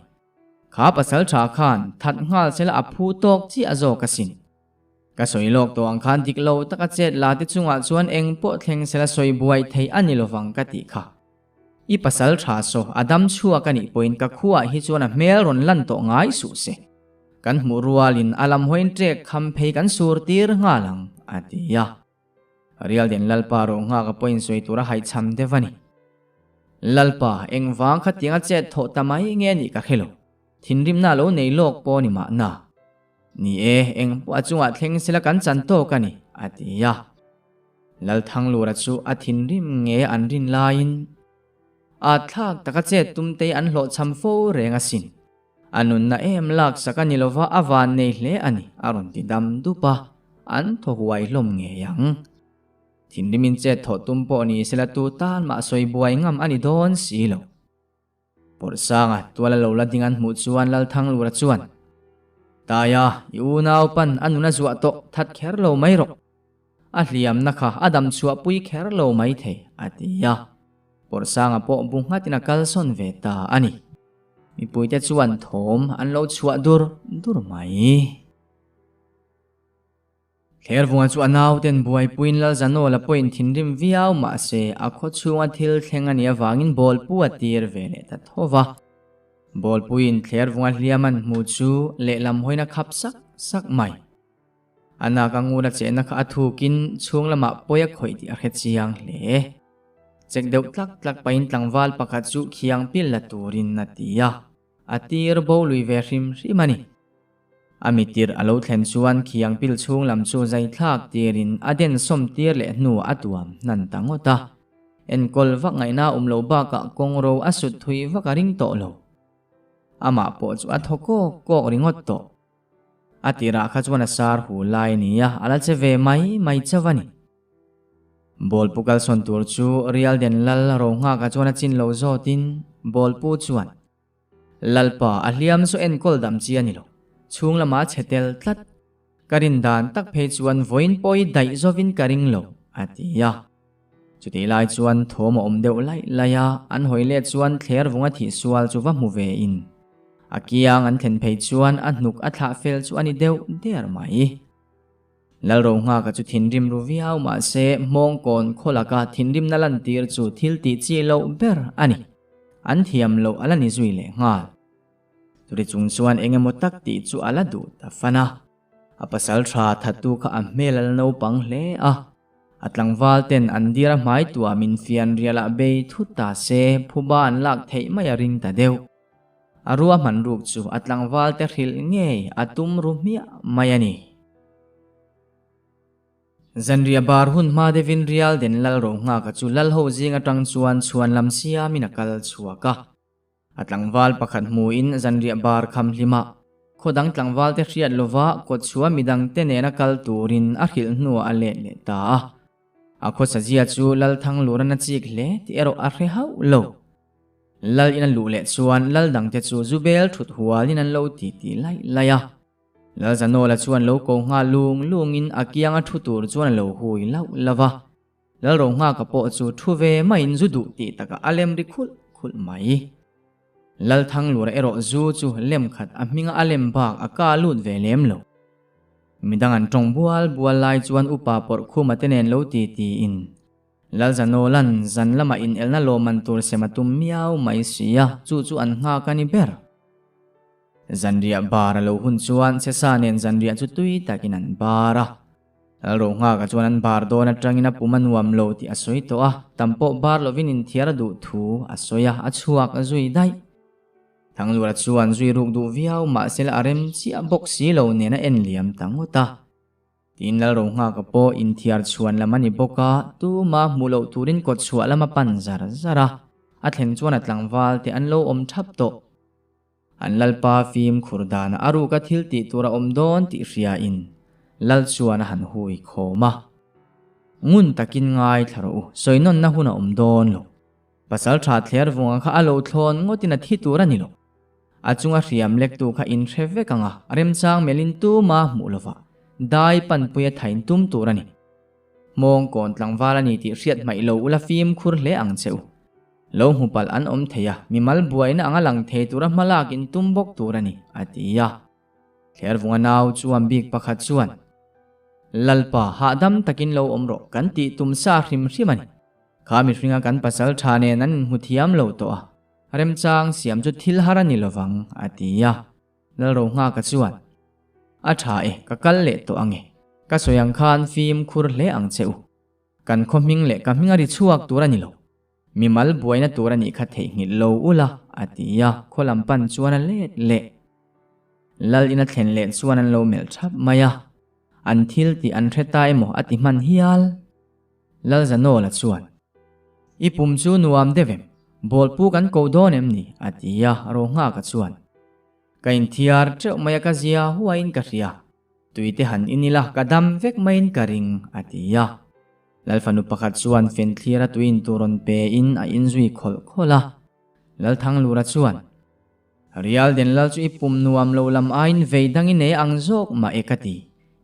Kha pasal tha khan that nghal sela a phu tawk chiah zawk asin. Ka sawi lawk tawh ang khan dik lo taka chet la te chungah chuan eng pawh thleng sela sawi buai thei a ni lovang ka tih kha. I pasal tha saw a dam chhuak a nih pawhin ka khuaah hi chuan a hmel rawn lan tawh ngai suh se. Kan hmuh rualin a lam hawiin trek kham phei kan sur tir nghal ang, a ti a. Rialden Lalpa rawh nghak a pawhin sawi tur a haihchham deuh a ni. Lalpa, engvang khatianga chet thawh ta mai nge nih ka hre lo. Thinrimna a lo nei lawk pawh ni mahna. Ni e, eng pawh a chungah thleng sela kan chan tawk a ni, a ti a. Lalthanglura chu a thinrim nge an rin laiin a thlak taka chet tumtei an hlawhchham fo reng asin. A nunna em laksak a ni lova a van nei hle a ni, a rawn ti dam dup a, an thaw huai hlawm ngei ang. Thinrimin chet thawh tum pawh ni sela tu tan mah sawi buai ngam a ni dawn si lo. Pawrhsanga tual a lo la ding an hmuh chuan Lalthanglura chuan, Taia, i unau pan a nun a zuah tawh that kher lo mai rawh. A hliamna kha a dam chhuah pui kher lo mai thei, a ti a. Pawrhsanga pawh bu nghatin a kalsawn ve ta a ni. Mipuite chuan thawm an lo chhuah dur dur mai. Thlervunga chu a nauten buaipuiin Lalzanawla pawhin thinrim viau mahse a khaw chhunga thil thleng a nih avangin bawlpu a tir ve leh ta tho va. Bawlpuiin Thlervunga hliam an hmu chu lehlam hawiin a khap sak sak mai. A nak a ngun a chehna kha a thukin chhung lamah pawi a khawih tih a hre chiang hle. Chek deuh tlak tlak pahin tlangval pakhat chu khiang pil la turin a ti a, a tir bo lui ve hrim hrim a ni. A mitir a lo thlen chuan khiang pil chhung lam chu zai thlak tirin a den sawm tir leh hnu a tuam hnan ta ngawt a. Enkawl vak ngaihna awm lo bakah kawngro a sut thui vak a ring tawh lo. Amah pawh chu a thaw kawk kawk ringawt tawh. A tirah kha chuan a sar hu lai nia a la che ve mai mai chauh a ni. Bawlpu kalsawn tur chu Rialden lal Rohnghaka chuan a chin lo zawtin Bawlpu chuan Lalpa a hliam chu enkawl dam chi a ni lo, chhung lamah a chhe tel tlat. Ka rin dan tak phei chuan vawiin pawh i daih zawvin ka ring lo, a ti a. Chutih lai chuan thawm a awm deuh laih laih a, an hawi let chuan thler vunga thih sual chu va hmu ve in. A kiang an thlen phei chuan a hnuk a thlah fel chu a ni deuh der mai. Lalrohnghaka chu thinrim ru viau mahse hmawngkawn khaw laka thinrimna lantir chu thil tih chi loh ber a ni. An thiam loh a la ni zui leh nghal. Churi chung chuan eng emaw tak tih chu a la duh ta fan a. A pasal tha thattu kha a hmel a la naupang hle a. A tlangval ten an dir a hmai tuah min fian rialah bei thut ta se phuba an lak theih mai a ring ta deuh. A ruahman ruk chu a tlangval te hrilh ngei a tum ru hmiah mai a ni. Zanriah bar hun hma deuhin Rial den lal ro nghaka chu lal ho zing atang chuan chhuan lam siamin a kal chhuak a. A tlangval pakhat hmuin zanriah bar kham hlimah khaw dang tlangval te hriat lova kawtchhuah midang te nena kal turin a hrilh hnuah a let leh ta a. A khawsazia chu lal Thanglura na chik hle tih erawh a hre hauh lo. Lal in a luh leh chuan lal dangte chu zu bel thut hualin an lo ti ti laih laih a. Lal Zanawla chuan lo ko nghal lung lungin a kianga thu tur chuan a lo hui lauh lauh a. Lal Rohnghaka pawh chu thu ve maiin zu duh tih takah a lem ri khulh khulh mai. Lal Thanglura erawh zu chu lem khat a hminga a lem bak a ka lut ve lem lo. Midang an tawng bual bual lai chuan upa pawrh khuma te nen lo ti tiin Lal Zanawla'n zan lamah inelna lawmman tur sem a tum miau mai si a, chu chu an nghak a ni ber. Zanriah bar a lo hun chuan Chesa nen zanriah chu tui takin an bar a. Lal Rohnghaka chuan an bar dawn atangin a pum a nuam lo tih a sawi tawh a, tam pawh bar lovin inthiar a duh thu a sawi a, a chhuak a zui daih. Thanglura chuan zui ruk duh viau mahsela a rem chiah bawk si lo nen a en liam ta ngawt a. Tin Lalrohnghaka pawh inthiar chhuan lam a ni bawk a, tuma hmuh loh turin kawt chhuah lam a pan zar zar a, a thlen chuan a tlangval te an lo awm thap tawh. An Lalpa fimkhur danah a ruka thil tih tur a awm dawn tih hriain Lal chuan a han hui khawm a. Ngun takin ngaithla rawh u, sawinawnna hun a awm dawn lo. Pasal tha thler vunga kha a lo thlawn ngawtin a thi tur a ni lo. A chunga hriam lektu kha in hre vek ang a, remchang melhin tuma hmuh lova dai panpui a thain tum tur a ni. Hmawng kawn tlangval a ni tih hriat hmaih lo ula fimkhur hle ang che u. Lo hmu palh an awm thei a, mimal buaina anga lang thei tura hma lak in tum bawk tur a ni, a ti a. Thlervunga nau chuan bik pakhat chuan, Lalpa, hahdam takin lo awm rawh, kan tih tum sa hrim hrim a ni. Kha mihringa kan pasal tha nen an inhmu thiam lo tawh a, remchang siam chu thil har a ni lovang, a ti a. Lalrohnghaka chuan, A tha e, ka kal leh tawh ange. Ka sawi ang khan fimkhur hle ang che u. Kan khaw hming leh ka hming a ri chhuak tur a ni lo. Mimal buaina tur a nih kha theihnghilh lo ula, a ti a, khaw lam pan chuan a let leh. Lal ina thlen leh chuan an lo melh thap mai a, an thil tih an hre ta emaw a ti hman hial. Lalzanawla chuan, I pum chu nuam deuh em? Bawlpu kan ko dawn em ni? a ti a, Rohnghaka chuan, Ka inthiar teuh mai a ka zia huaiin ka hria, tuite han in ila ka dam vek maiin ka ring, a ti a. Lalfanu pakhat chuan fenthlira tui in tur rawn pein a inzui khawlh khawlh a. Lalthanglura chuan, Rial den lal chu i pum nuam lo lam aiin vei dang i nei ang zawk mah e ka ti,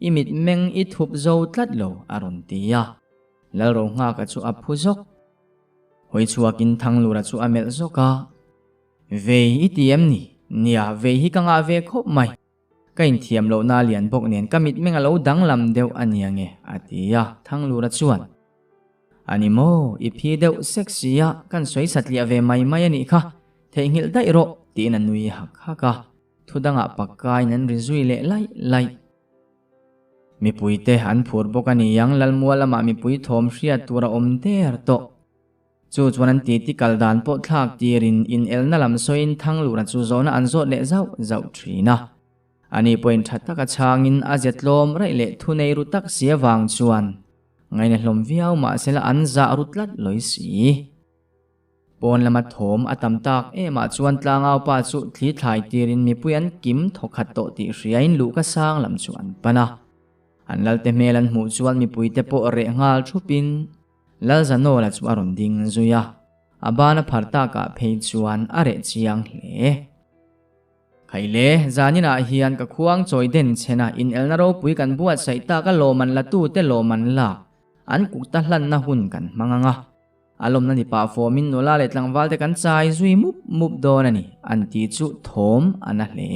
i mit meng i thup zo tlat lo a rawn ti a. Lalrohnghaka chu a phu zawk. Hawi chhuakin Thanglura chu a melh zawk a, Vei i ti em ni? Nia, vei hi ka ngah ve khawp mai. Ka inthiam lohna a lian bawk nen ka mitmeng a lo danglam deuh a nia nge a ti a, Thanglura chuan, A ni maw, i phi deuh sek si a, kan sawi satliah ve mai mai a nih kha, theihnghilh daih rawh tiin a nui hak hak a, thu dangah pakkain an ri zui leh laih laih. Mipuite an phur bawk a ni ang, Lalmual lamah mipui thawm hriat tur a awm der tawh. Chu chuan an titi kal dan pawh thlak tirin inelna lam sawiin Thanglura chu zawhna an zawt leh zauh zauh thin a. Ani pawhin tha taka chhangin a ze tlawm raih leh thunei ru tak si avang chuan ngaina hlawm viau mahsela an zah ru tlat lawi si. Pawn lama thawm a tam tak emah chuan tlangau pa chu thli thlai tirin mipui an kim thawkhat tawh tih hriain luhka sang lam chu an pan a. An lalte hmel an hmuh chuan mipuite pawh reh nghal thupin Lalzanawla chu a rawn ding zui a, a bana phar takah phei chuan a reh chiang hle. Khaile, zaninah hian ka khuang chawi den chhen a, inelna ropui kan buatsaih tak a lawm an la tute lawm an lak, an kut a hlanna hun kan hmang ang a. A lawmna ni pah fawmin nula leh tlangval te kan chai zui mup mup dawn a ni, an ti chu thawm a na hle.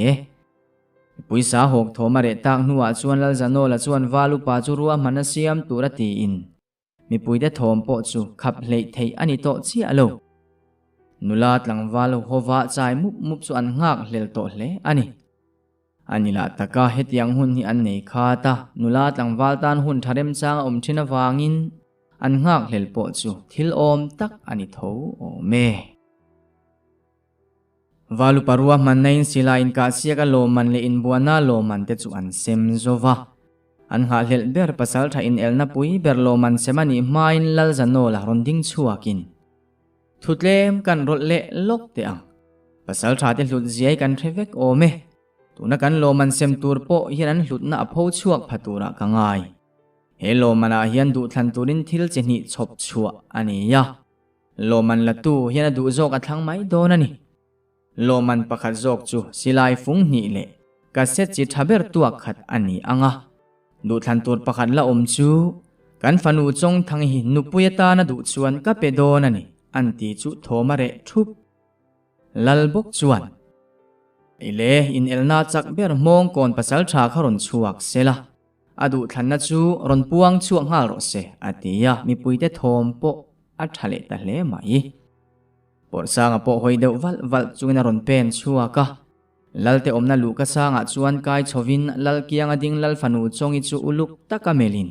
Puisa hawk thawm a reh tak hnuah chuan Lalzanawla chuan val upa chu ruahman a siam tur a tiin mipuite thawm pawh chu khap hleih theih a ni tawh chiah lo. Nula tlangval hova chai mup mup chu an nghak hlel tawh hle a ni. A ni lah taka hetiang hun hi an nei khat a, nula tlangval tan hun tha remchang a awm thin avangin an nghak hlel pawh chu thil awm tak a ni tho awm e. Valu parua hmanna in silai inkahsiak a lawmman leh inbuana lawmman te chu an sem zo va. An nghahhlelh ber pasaltha inelna pui ber lawmman sem a nih hmain Lalzanawla rawn ding chhuakin, Thu tlem kan rawlh leh lawk teh ang. Pasaltha te hlut ziai kan hre vek awm e. Tuna kan lawmman sem tur pawh hian an hlutna a pho chhuak pha turah ka ngai. He lawmmanah hian duhthlan turin thil chi hnih chhawp chhuah a ni a. Lawmman latu hian a duh zawk a thlang mai dawn a ni. Lawmman pakhat zawk chu silai fung hnih leh cassette chi tha ber tuak khat a ni ang a. Duhthlan tur pakhat la awm chu kan fanu Chawngthang hi nupui atana duh chuan ka pe dawn a ni an ti chu thawm a reh thup. Lal bawk chuan, Ile inelna chak ber hmawng kawn pasal tha kha rawn chhuak se la, A duhthlanna chu rawn puang chhuak nghal rawh se, a ti a, mipuite thawm pawh a tha leh ta hle mai. Pawrhsanga pawh hawi deuh valh valh chungin a rawn pen chhuak a, Lalte awmna luhka sangah chuan kai chhovin Lal kianga ding Lal fanu Chawngi chu uluk taka melhin,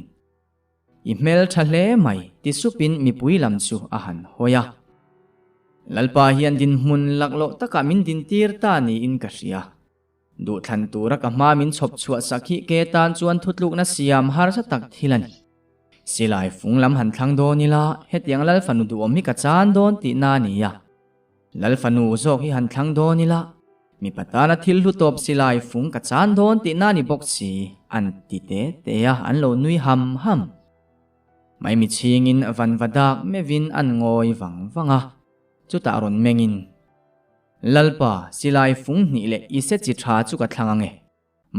I hmel tha hle mai, ti supin mipui lam chu a han hawi a. Lalpa hian dinhmun laklawh takah min dintir ta niin ka hria. Duhthlan tura ka hma min chhawp chhuah sak hi ke tan chuan thutlukna siam harsa tak thil a ni. Silai fung lam han thlang dawn ila, hetiang Lal fanu duhawm hi ka chan dawn tihna a ni a. Lal fanu zawk hi han thlang dawn ila, mipa tana thil hlu tawp silai fung ka chan dawn tihna a ni bawk si, an ti te te a, an lo nui ham ham. Maimi chhingin vanva dak meuhin an ngawi vang vang a, chutah rawn mengin, Lalpa, silai fung hnih leh i se chi tha chu ka thlang ang e.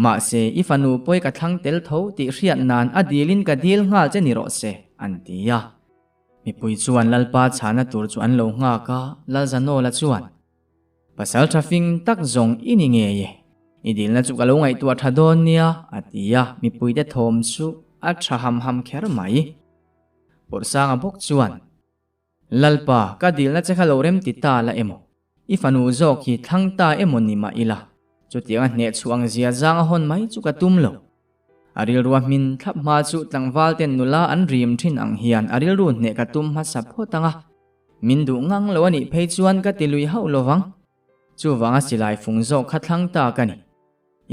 Mahse, i fanu pawi ka thlang tel tho tih hriat nan a dilin ka dil nghal che ni rawh se, an ti a. Mipui chuan Lalpa chhana tur chu an lo nghak a, Lalzanawla chuan, Pasal tha fing tak zawng i ni ngei e, i dilna chu ka lo ngaihtuah tha dawn nia, a ti a, mipuite thawm chu a tha ham ham kher mai. Pawrhsanga bawk chuan, Lalpa, ka dilna che kha lo rem ti ta la emaw? I fanu zawk hi thlang ta emaw ni mah ila, chutiang a hneh chhuah ang zia zang a hawn mai chu ka tum lo. A rilrua hmin thlap hma chu tlangval ten nula an rim thin ang hian a rilru hneh ka tum hmasa phawt ang a, min duh ngang lo a nih phei chuan ka ti lui hauh lovang. Chuvanga silai fung zawk kha thlang ta ka ni.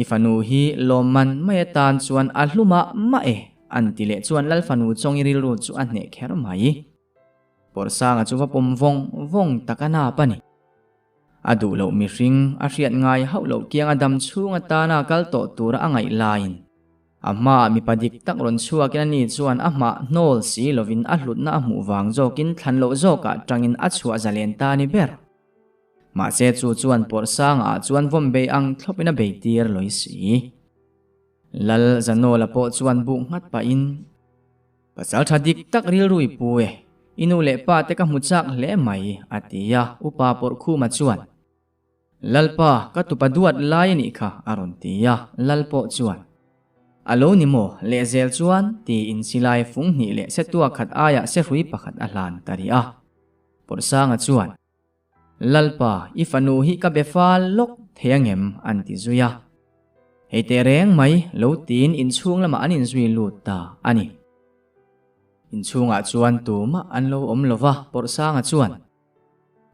I fanu hi lawmman mai atan chuan a hlu mah mah e, an ti leh chuan Lal fanu chawng i rilru chu a hneh kher mai. Pawrhsanga chu va pawm vawng vawng tak a nap a ni. A duh loh mihring a hriat ngai hauh loh kiang a dam chhung atana kal tawh tura a ngaih laiin a hmaah mipa dik tak rawn chhuakin ani chuan a hmah hnawl si lovin a hlutna a hmuh vang zawkin thlan loh zawkah tangin a chhuah zalen ta ni ber. Mahse chu chuan Pawrhsanga ah chuan vawm bei ang thlawpin a bei tir lawi si. Lal Zanawla pawh chuan buk nghat pahin, Pasal tha dik tak rilru i pu e, i nu leh pa te ka hmu chak hle mai, a ti a, Upa Pawrhkhuma chuan, Lalpa, ka tupa duat lai a nih kha, a rawn ti a, Lal pawh chuan, A lo ni maw, lehzel chuan, tiin silai fung hnih leh setua khat aiah sehrui pakhat a hlan ta rih a. Pawrhsanga chuan, Lalpa, i fanu hi ka be fal lawk thei angem? an ti zui a. Hei teh reng mai, lo tiin inchhung lamah an inzui lut ta a ni. Inchhungah chuan tumah an lo awm lo va, Pawrhsanga chuan,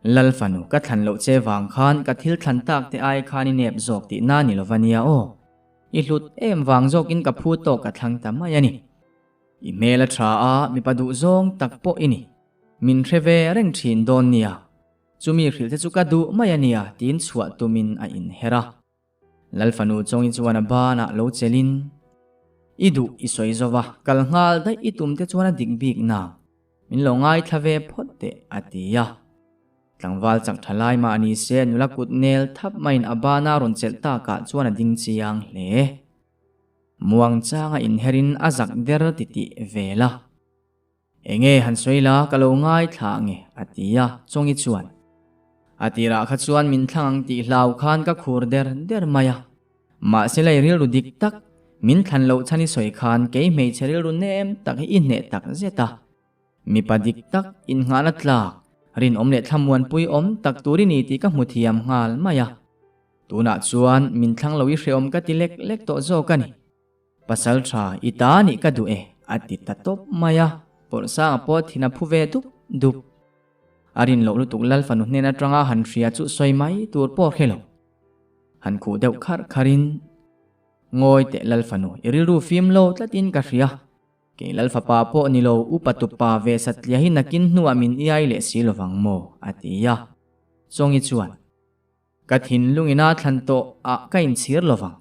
Lal fanu, ka thlan loh che vang khan ka thil thlan tak te ai khan i nep zawk tih na ni lo va nia aw. I hlut em vang zawkin ka phu tawk ka thlang ta mai a ni. I hmel a tha a, mipa duh zawng tak pawh i ni. Min hre ve reng thin dawn nia. Chumi hrilh te chu ka duh mai a nia tiin chhuah tumin a inher a. Lalfanu Chawngi chuan a banah lo chelin, I duh i sawi zo va, kal nghal daih i tum te chuan a dik bik nang. Min lo ngaithla ve phawt teh a ti a. Tlangval chak tha lai mah ni se nula kut nel thap maiin a bana rawn chelh takah chuan a ding chiang hle. Muang changa inherin a zak der titih vel a. Enge han sawi la ka lo ngaithla ange a ti a, Chawngi chuan. A tirah kha chuan min thlang ang tih hlau khan ka khur der der mai a. Mahse lei rilru dik tak, min thlan loh chhan i sawi khan kei hmeichhe rilru nem tak hi i hneh tak zet a. Mipa dik tak, innghahna tlak, rinawm leh thlamuanpui awm tak tur i ni tih ka hmu thiam nghal mai a. Tunah chuan min thlang lo i hrehawm ka ti lek lek tawh zawk a ni. Pasal tha i ta nih ka duh e, a ti ta tawp mai a, Pawlhsanga pawh thin a phu ve dup dup. A rin loh lutuk Lal fanu hnen atanga han hria chu sawi mai tur pawh hre lo. Han khuh deuh kharh kharhin, Ngawi teh Lal fanu, i rilru fim lo tlatin ka hria. Kei Lal fapa pawh ni lo, upa tupa ve satliah hi nakin hnuah min iai leh si lovang maw? a ti a. Chawngi chuan. Ka thinlung ina thlan tawh ah ka inchhir lovang.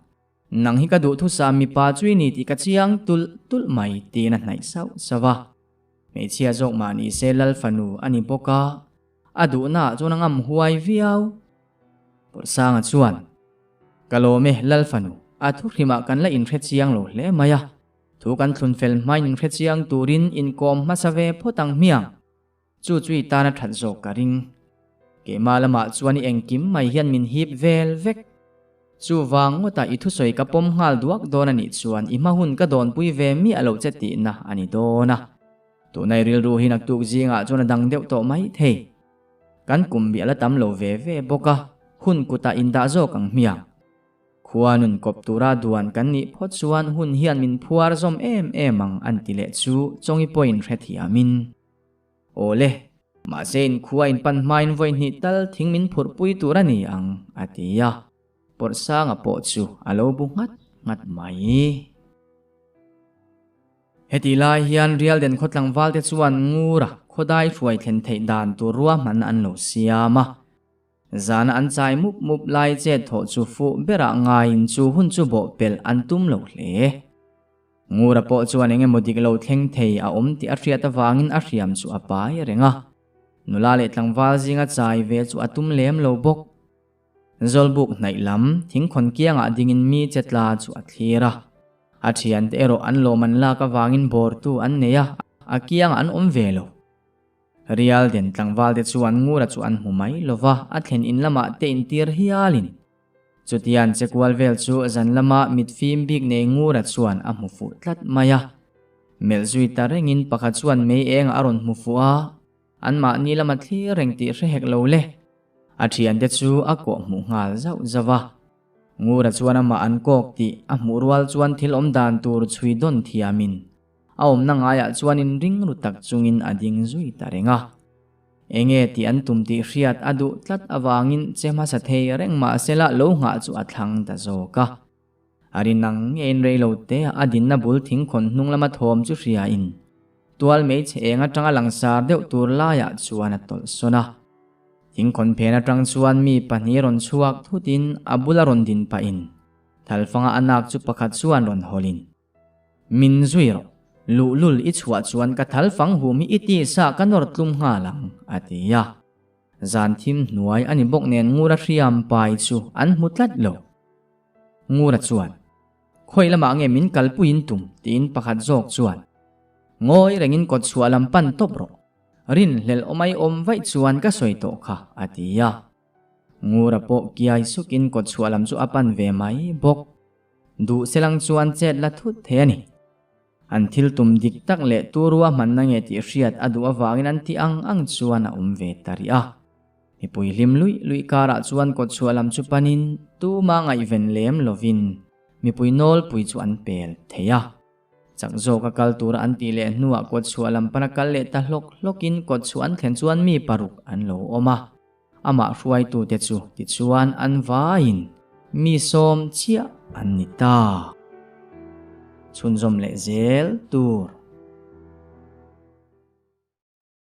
Nang hi ka duhthusah mipa chu i ni tih ka chiang tulh tulh mai tiin a hnaih sauh sauh a. Hmeichhia zawk mah ni se Lal fanu a ni bawk a, a duhna ah chuan a ngam huai viau. Pawlhsanga chuan, Ka lawm e Lal fanu, a thuhrimah kan la inhre chiang lo hle mai a. Thu kan thlun fel hmain inhre chiang turin inkawm hmasa ve phawt ang hmiang. Chu chu i tan a that zawk ka ring. Keimah lamah chuan i engkim mai hian min hip vel vek. Chuvang ngawtah i thusawi ka pawm nghal duak dawn a nih chuan i hma hun ka dawnpui ve miah loh che tihna a ni dawn a. Tunai rilru hi naktuk zingah chuan a dang deuh tawh mai thei. Kan kum bi a la tam lo ve ve bawk a, hun kutah indah zawk ang hmiang. Khua nun kawp tura duan kan nih phawt chuan hun hian min phuar zawm em em ang an ti leh chu Chawngi pawhin hrethiamin. Awle, mahse in khua in pan hmain vawi hnih tal thing min phurhpui tur a ni ang, a ti a. Pawrhsanga pawh chu a lo bu nghat nghat mai. Heti lai hian Rialden khaw tlangvalte chuan Ngura khawdai hruai thlen theih dan tur ruahman an lo siam a. Zana an chai mup mup lai chet thawh chu fuh berah ngaiin chu hun chu bawh pelh an tum lo hle. Ngura pawh chuan eng emaw dik lo thleng thei a awm tih a hriat avangin a hriam chu a pai reng a. Nula leh tlangval zinga chai ve chu a tum lem lo bawk. Zawlbuk hnaih lam thingkhawn kiangah dingin mi che tla chu a thlir a. A thiante erawh an lawm an lak avangin bawrtu an nei a, a kiangah an awm ve lo. Rial den tlangvalte chuan Ngura chu an hmu mai lo va, a thlen in lamah te intir hialin. Chutian che kual vel chu zan lama mit fim bik nei Ngura chuan a hmu fuh tlat mai a. Melh zui ta rengin pakhat chuan mei engah a rawn hmu fuh a, anmahni lama thlir reng tih hre hek lo le. A thiante chu a kawh hmuh nghal zauh zauh a. Ngura chuan amah an kawk tih a hmuh rual chuan thil awm dan tur chhui dawn thiamin a awmna ngaiah chuan inring ru tak chungin a ding zui ta reng a. Enge tih an tum tih hriat a duh tlat avangin che hmasa thei reng mahsela lo nghah chu a thlang ta zawk a. A ri nang ngeiin rei lo te a dinna bul thingkhawn hnung lama thawm chu hriain tual hmeichhe eng atanga langsar deuh tur laiah chuan a tawlh sawn a. Thingkhawn phen atang chuan mi pahnih rawn chhuak thutin a bula rawn din pahin thalfanga a nak chu pakhat chuan rawn hawlin, Min zui rawh, luhlul i chhuah chuan ka thal fang hum hi i tisa ka nawr tlum nghal ang, a ti a. Zan thim hnuai a ni bawk nen Ngura hriam pai chu an hmu tlat lo. Ngura chuan, Khawi lamah nge min kalpuiin tum? tiin pakhat zawk chuan, Ngawi rengin kawt chhuah lam pan tawp rawh. Rinhlelh awmai awm vaih chuan ka sawi tawh kha, a ti a. Ngura pawh kiai sukin kawt chhuah lam chu a pan ve mai bawk. Duh selang chuan chet la thut thei a ni. An thil tum dik tak leh tu ruahmanna nge tih hriat a duh avangin an tih ang ang chuan a awm ve ta rih a. Mipui hlim luih luih karah chuan kawtchhuah lam chu panin tuma ngaihven lem lovin mipui nawlpui chu an pel thei a. Chak zawka kal tura an tih leh hnuah kawtchhuah lam pana kal leh ta hlawk hlawkin kawtchhuah an thlen chuan mi paruk an lo awm a. Amah hruaitute chu tichuan an vaiin mi sawm chiah an ni ta. Chhunzawm leh zel tur.